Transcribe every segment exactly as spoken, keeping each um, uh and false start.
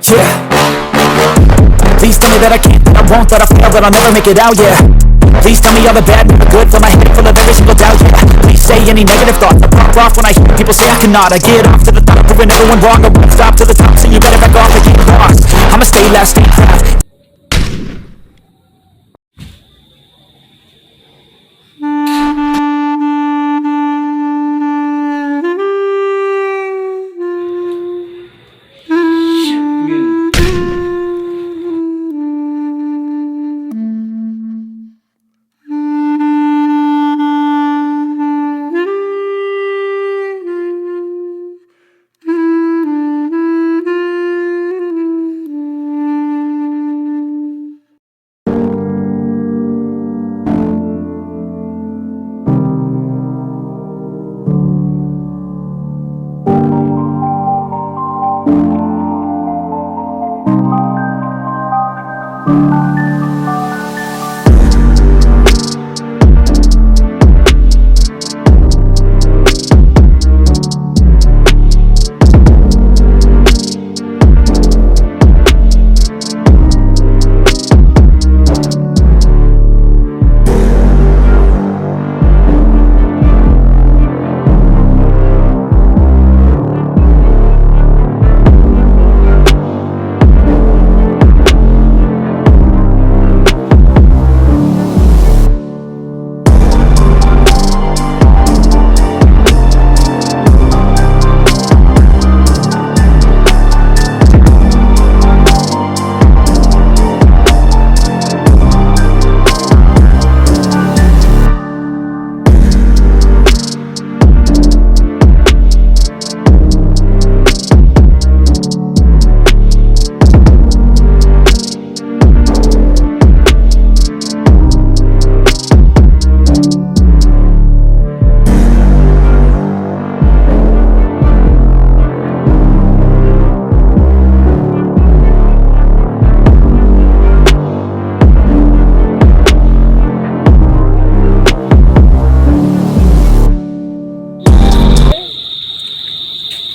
Yeah. Please tell me that I can't, that I won't, that I fail, that I'll never make it out, yeah. Please tell me all the bad, never good, fill my head full of every single doubt, yeah. Please say any negative thoughts, I pop off when I hear people say I cannot. I get off to the thought of proving everyone wrong, I won't stop to the top, so you better back off and get lost. I'ma stay loud, stay proud.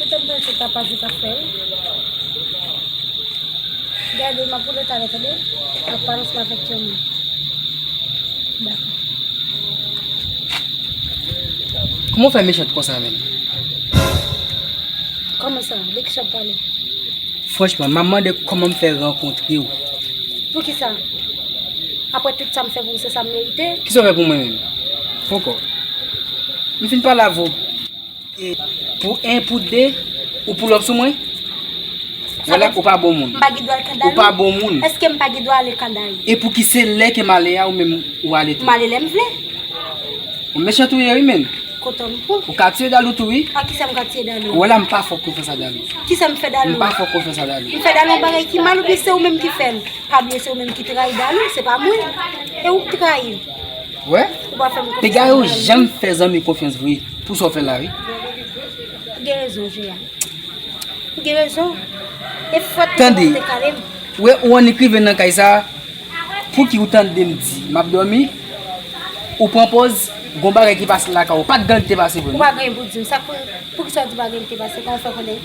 Poutèt m panse ta pase ta fè l. Gade, m ap woule talè, tande? M ap pale ansanm avèk Tchèmi. Dakò. Kòman w fè mechan konsa menm? Kòman sa? De kisa w ap pale? Franchman, m ap mande kòman m fè rankontre w. Poukisa? Apre tout sa m fè pou ou, se sa m merite? Kisa w fè pou mwen menm? Poko. M fin pale avè w. E pou en, pou de, ou pull up sou mwen? Sa vle di ou pa bon moun. M pa gen dwa al Kandal? Ou pa bon moun. Èske m pa gen dwa ale Kandal? E pou ki se lè ke m ale a, ou menm ou ale tou? M ale lè m vle. Ou mechan tou ye wi, menn. Kontan m pou. Ou ka tiye Dalou tou wi. A kisa m ka tiye Dalou? Ou wè la, m pa fè w konfyans a Dalou. Kisa m fè Dalou? M pa fè w konfyans a Dalou. M fè Dalou yon bagay ki mal oubyen se ou menm ki fè l? Pa bliye se ou menm ki trayi Dalou, se pa mwen. E ou k trayi l. Wè? Ou pa fè m konfyans. Piga yo janm fè zanmi konfyans vre. Pou sa w fè la wi. Ou gen rezon, Jean. Ou gen rezon. E fòt mwen te kale m. Wè, ou annik rive nan kay sa. Pouki ou tande m di m ap dòmi? Ou pran pòz, gon bagay ki pase lakay ou. Pa t gen anyen ki te pase vre non. Ou pa gen pou di m. Sa pou, poukisa w di pa gen anyen ki te pase? Kòman w fè konnen?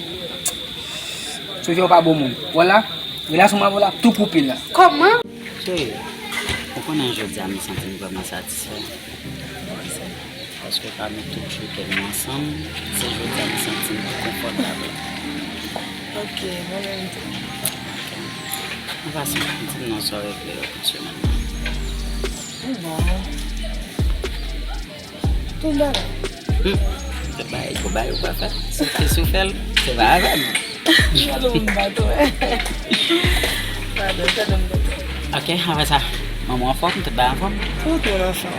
Sofia, ou pa bon moun. Vwala, relasyon mwen avè w la tou koupe la. Kòman? Cheri, ou konnen jodi a m santi m vrèman satisfè. Paske pami tout jou ke nou ansanm, se jodi a m santi m pi konfòtab. Ok, mwen menm tou. Ok. An pasan, di m non sa w regle yo pou semèn nan. Bon. Tout bagay. Hmm. Tout bagay, tout bagay ou pa fè. Si w fè, si w fè l, se pa avè m. Padon, m bat ou. Padon, padon, m bat ou. Ok, apre sa, manman w anfòm, tout bagay anfòm? Tout moun anfòm.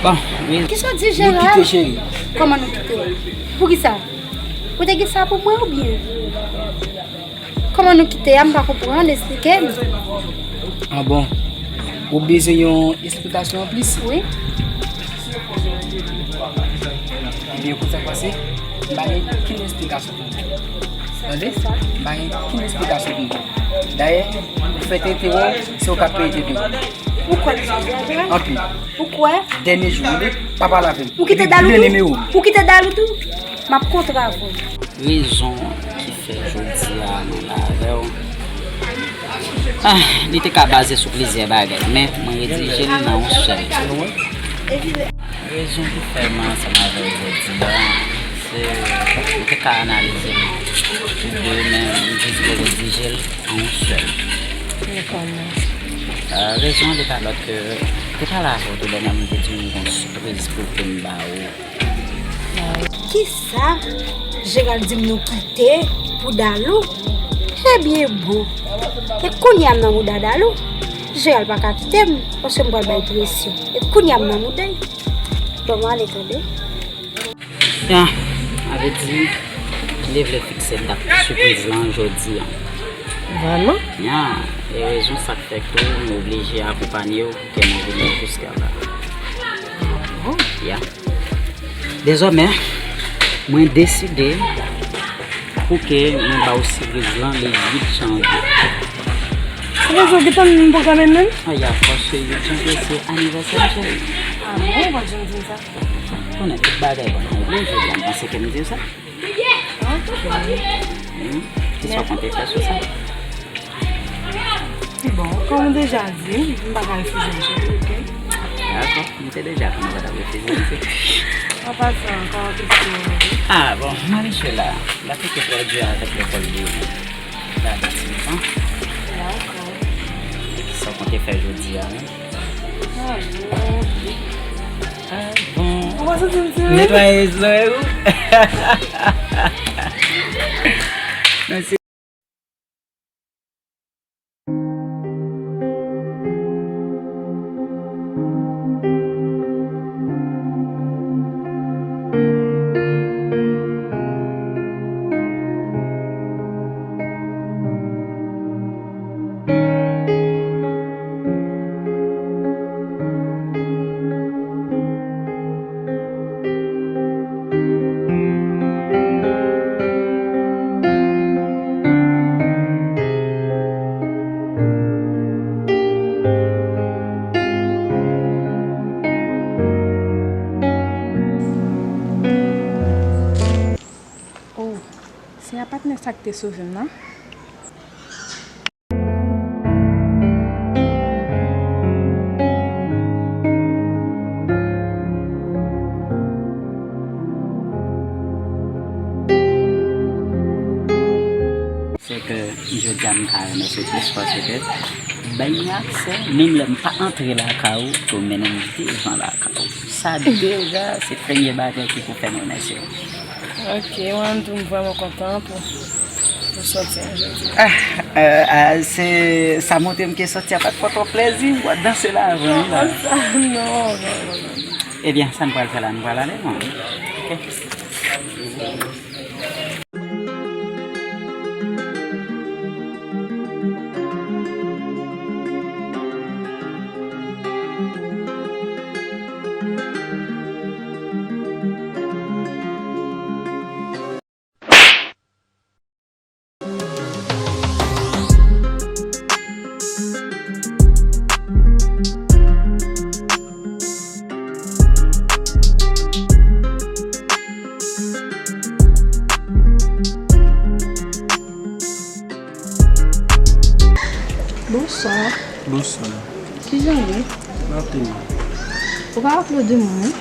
Bon, wi. Kisa w di, Gerard? Nou kite, cheri. Kòman nou kite? Poukisa? Ou te gen sa pou mwen oubyen? Kòman nou kite a? M pa konprann, esplike m. Ah bon? Ou bezwen yon esplikasyon anplis? Wi. Ebyen, kout sa k pase, m pa gen okenn esplikasyon pou mwen. Tande? M pa gen okenn esplikasyon pou mwen. Dayè, ou fè tenten wè w, se ou k ap peye tenten w. Ou kwè m sa di a vre? Anpil. Ou kwè? Dènye jou, tande? Pa pale avè m. Ou kite Dalou tou? Ou kite Dalou tou? M ap kontre avè w. Rezon ki fè jodi a mwen la avè w, Ah, li te ka baze sou plizyè bagay, men mwen redije l nan yon sèl. Rezon ki fè mwen ansanm avè w jodi a, se m te ka analize l tou de, men m deside redije l an yon sèl. Ah, rezon an te pa lòt ke, te pale avè w tou lè mwen m te di w m gon sipriz pou ke m ba ou. Kisa Gérald di m nou kite pou Dalou? Ebyen bon. E kounye a m nan mouda Dalou. Gérald pa ka kite m, paske m pral bay presyon. E kounye a m nan mouda l. Bon, m ale tande. Ya, sa vle di, li vle fikse dat sipriz lan jodi a. Vrèman? Ya, e rezon sa k fè ke m oblije akonpanye w pou ke nou vini jiska la. Bon. Ya. Dezòmè, mwen deside pou ke mwen ba w sipriz lan le uit janvye. Sipriz ou gentan pwograme menm? A ya, paske uit janvye se anivèsè m, cheri. A bon, ou pa t janm di m sa. Konnen tout bagay bon, mwen vle jodi a, m panse ke m di w sa. Ok. Hmm, kisa w konte fè sou sa? Bon, kòm ou deja di m, m pa ka refize m, cheri, ok? Dakò, m te deja konnen w pa t ap refize m, se. An pasan, kòman kesyon an ye? Ah, bon, mari Sheila, l ap fè trè di avèk lekòl li. L ap di m, an. Dakò. E kisa w konte fè jodi a, menm? Ah, bon. Ah, bon. Ou pa santi m tire? Netwaye zòrèy ou? Non, se Oh, se a patnè sa k te sove m nan. Se ke jodi a m ka remèsye plis paske bay mwen aksè, menm lè m pa antre lakay ou, ke w mennen m devan lakay ou. Sa deja se premye bagay ki pou fè m remèsye w. Ok, mwen menm tou m vrèman kontan pou, pou sòti an jodi. Ah, euh, ah, se sa montre m ke sòti a pa t fè w twòp plezi, w ap danse la avè m la. Non, non, non, non. Ebyen, sa n pral fè la, n pral ale, bon. Ok. Bonswa. Bonswa. Kijan w ye? Maten. Ou pa raple w de mwen, wi?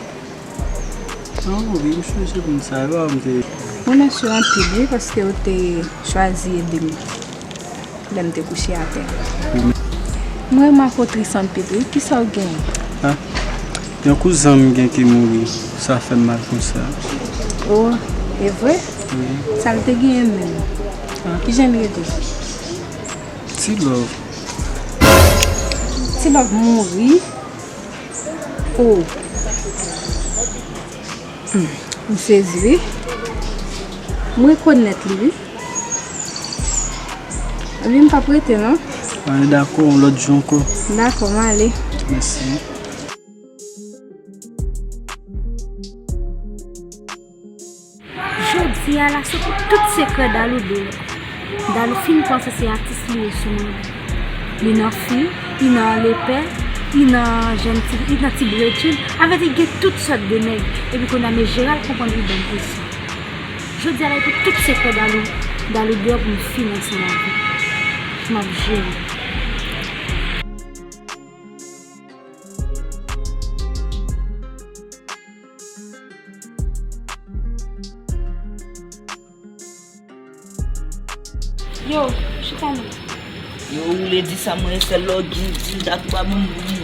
Ah, wi, m sonje moun sa yo, m te. Mwen remèsye w anpil, wi, paske w te chwazi ede m lè m te kouche atè. Wi, men. Mwen remake w tris anpil, wi. Kisa w genyen? Ah, yon kouzen m gen ki mouri. Sa fè m mal konsa. Oh, e vre? Wi. Sa l te genyen menm? Ah. Kijan l rele? Ti Love. Ti Love mouri? Oh. Hmm, m sezi, wi. M rekonèt li, wi. Ebyen, m p ap rete, non. Anben, dakò, yon lòt jou ankò. Dakò, m ale. Mèsi. Jodi a la, se pou tout sekrè Dalou deyò. Dalou fin panse se atis li ye sou mwen. Li nan fi, li nan lepè, li nan jèn ti, li nan ti bredjil. Avèdi, gen tout sòt de nèg. Epi kounye a, men Jeral konprann li ban m presyon. Jodi a la, e pou tout sekrè Dalou, Dalou deyò pou m fin ansanm avè l. M ap jere. Yo, chita non. Yo, ou le di sa, mwen, sèl lè w di, di dat ou pa ban m bri.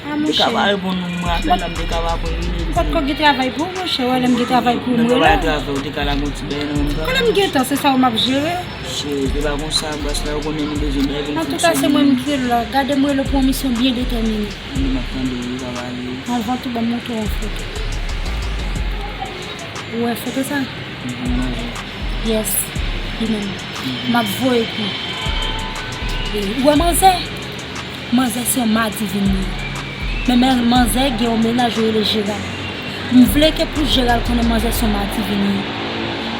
Ah, monchè. M te ka pa reponn ou, mwen, apèl la, m te ka pa pran, ou le di. M potko gen travay pou ou, monchè, wè, lè m gen travay pou ou, mwen la. Travay, ou te ka lage yon ti bèy nan menm tan. Konnen m gen tan, se sa w m ap jere. Cheri, se pa konsa, bòs la, ou konnen nou bezwen bèy pou n fonksyone. Antouka, se mwen m ki la. Gade, mwen rele pou yon misyon byen detèmine. Wi, m ap tande, wi, pa pale. Anvan tou, ban m montre w yon foto. Ou wè foto sa? Mhm, m wè. Yes, li menm. Mhm. M ap voye pou ou. E, ou wè manzè? Manzè se yon madivin li ye. Men, men manzè gen yon mennaj yo rele Jeral. M vle ke pou Jeral konnen manzè se yon madivin li ye.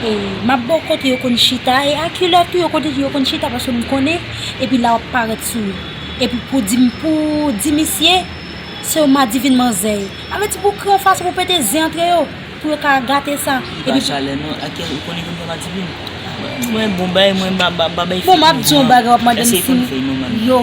E, m ap ba w kote yo konn chita, e a kilè tou yo konn, yo konn chita, paske m konnen, epi la w ap parèt sou yo. Epi pou di, pou di misye, se yon madivin manzè ye. Sa vle di pou kreye yon fason pou pete zen antre yo, pou yo ka gate sa. Epi pa chalè non, ak ou konnen ke m fè madivin. Mwen bon bay, mwen ba, ba, ba bay. Bon, m ap di yon bagay, w ap mande m si yo.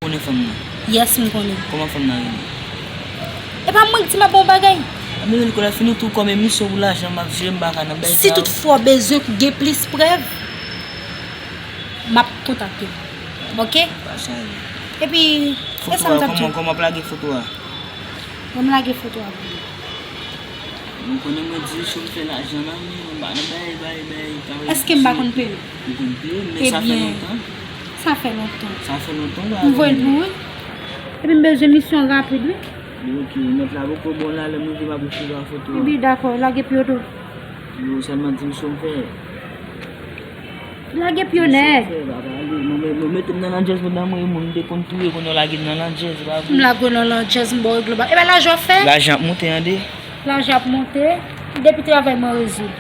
Konnen fanm nan? Yes, m konnen. Kòman fanm nan rele? E pa mwen ki di m ap ba w bagay. Anben, lè koulè fini tou kòm emisyon pou lajan m ap jwe, m pa ka nan bèl sa. Si toutfwa w bezwen gen plis prèv, m ap kontakte w. Oke? Pa chanje. Epi, e sa m t ap di w. Foto a, kòman, kòman w ap lage foto a? Ban m lage foto a pou ou. Mwen konnen mwen di chofè lajan la, men mwen pa nan bay, bay, bay, bay. Èske m pa konn peye? Ou konn peye, men sa fè lontan. Ebyen, sa fè lontan. Sa fè lontan, ba. M voye l pou ou, wi. Epi m bezwen misyon rapid, wi. Bon, oke, nèt la poko bon la, lè m rive m ap resevwa foto a. Ebyen, dakò, lage pye w tou. Yo, sèlman di m chofè. Lage pye w nèt. Chofè, pa pale. Nou met-, nou mete m nan landjèz pandan mwen, moun te konn touye, kounye a w lage m nan landjèz, pa vre? M lage w nan landjèz, m ba w regle ba. E pa lajan w ap fè? Lajan ap monte, tande. Lajan ap monte. Depi travay mwen rezoud.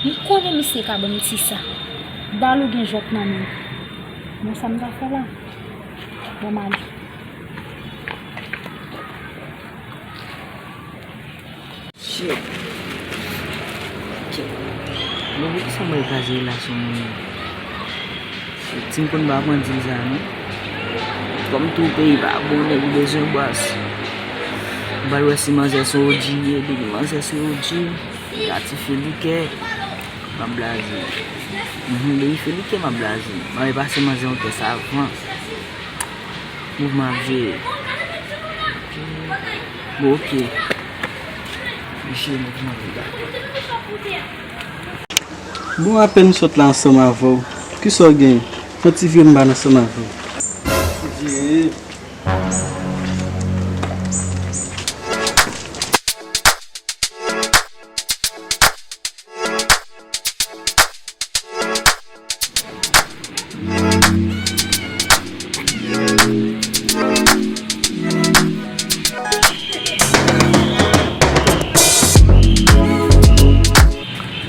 M konnen misye ka ban m ti sa. Dal ou gen jwèt nan men l. Men sa m ta fè la? Bon, m ale. Shit. Shit. Bon, poukisa mwen kraze relasyon moun yo? Shit, si m konn pa pran dil sa non. Kòm tou peyi pa bon, nèg bezwen bwase. M pral wè si manzè se yon O G li ye, depi manzè se yon O G, li ka ti fè likè, m ap blaze. Mhm, depi fè likè, m ap blaze. M ap pase manzè yon tès avan. Mouvman ap jere. Bon, oke. Mesye, mouvman ap jere. Bon, apèn m sot la ansanm avè w. Kisa w gen? Fè yon ti vire m ba n ansanm avè w. Vire.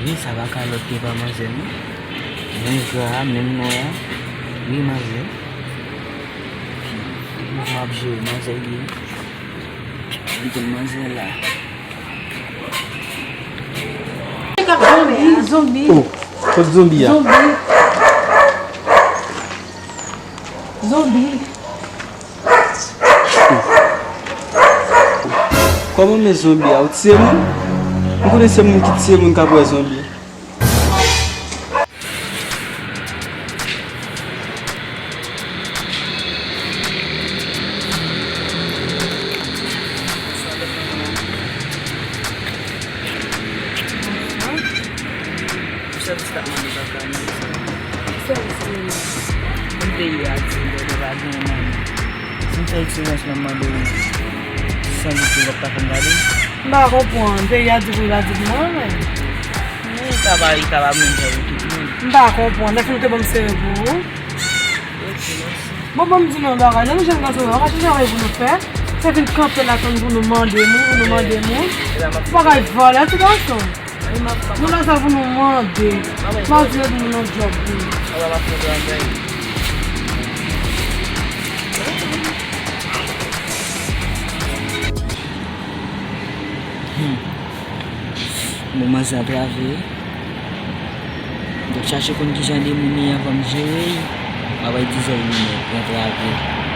Wi, sa pa ka lòt ke pa manzè, non. Menm gra a, menm non an. Wi, manzè. Mouvman ap jere, manzè ye. Li konn manzè la. Zonbi, zonbi. Oh, kot zonbi a? Zonbi. Zonbi. Kòman men zonbi a? Ou tiye moun? M konnen se moun ki tiye moun k ap wè zonbi. Sèvis k ap mande papa nou. Sèvis ki menm? Moun peyi a di m, bòdè pa gen manman. Si m fè eksperyans lan, m mande w, san dout ou p ap ka fè m gade? M pa konprann. Peyi a di pou l pa di pou mwen, men. Men, li ka pa, li ka pa menm jan pou tout moun. M pa konprann. Dèfwa nou te ban m sere pou ou. Ok, mèsi. Bon, ban m di nou yon bagay. Lè nou jwenn granmoun, nou ka chèche yon bagay pou nou fè. Vin kanpe la tann pou nou mande moun, pou nou mande moun. Bagay vòlè, ti gason. Nou la sa pou nou mande. Mande moun nan djòb li. Hmm. Bon, manzè antrave. M t ap chache konn kijan de moun li anvan m jere l. M ap bay dizon li nèt, li antrave.